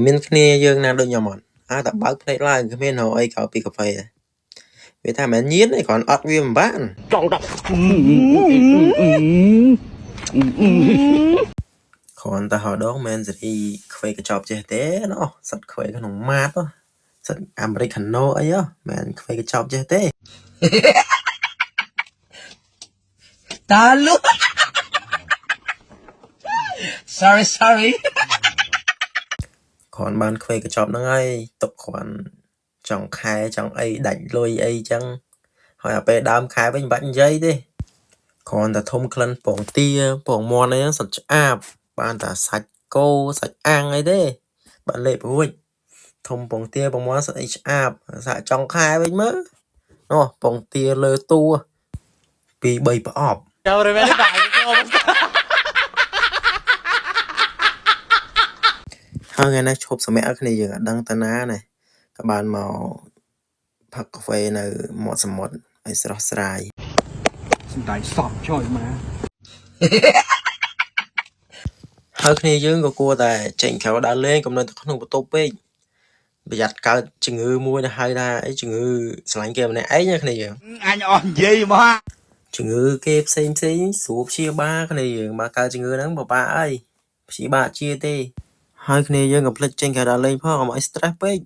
មានគ្នាយើងណាដូចខ្ញុំអត់អើតែបើកភ្នែកឡើងគ្មានរកអីក្រៅពីកាហ្វេទេវាថាមិនមែនញៀនទេគ្រាន់អត់វាមិនបាន ចង់ដាក់ គ្រាន់តែហៅដងមិនសេរីខ្វេកញ្ចប់ចេះទេណោះសិតខ្វេក្នុងម៉ាតសិតអាមេរិកាណូអីហ៎មិនខ្វេកញ្ចប់ចេះទេ តាលុ sorry sorry គ្រាន់បានខ្វេកញ្ចប់ហ្នឹងហើយទុកគ្រាន់ចង់ខែចង់អីដាច់លុយអីចឹងហើយអាពេលដើមខែវិញមិនបាច់និយាយទេគ្រាន់តែធំក្លិនពងទាពងមាន់អីហ្នឹងសិតឆ្អាបបានតែសាច់គោសាច់អាំងអីទេបានលេបរួចធំពងទាពងមាន់សិតអីឆ្អាបសាក់ចង់ខែវិញមើលនោះពងទាលើតួ2 3ប្រអប់ហើយថ្ងៃនេះឈប់សម្រាកឲ្យគ្នាយើងអត់ដឹងតាណានេះក៏បានមកផឹកកាហ្វេនៅមាត់សមុទ្រឲ្យស្រស់ស្រាយ សំដែងសពចុយមក ហើយគ្នាយើងក៏គួរតែចេញក្រៅដើរលេងកុំនៅតែក្នុងបន្ទប់ពេកប្រយ័ត្នកើតជំងឺមួយដែលហៅថាអីជំងឺស្រឡាញ់គេម្នាក់ឯងណាគ្នាយើង អញអស់និយាយមក ជំងឺគេផ្សេងផ្សេងស្រួលព្យាបាលគ្នាយើងបើកើតជំងឺហ្នឹងពិបាកអីព្យាបាលអត់ជាទេហើយគ្នាយើងកុំភ្លេចចេញក្រៅដើរលេងផងកុំឲ្យ stress ពេក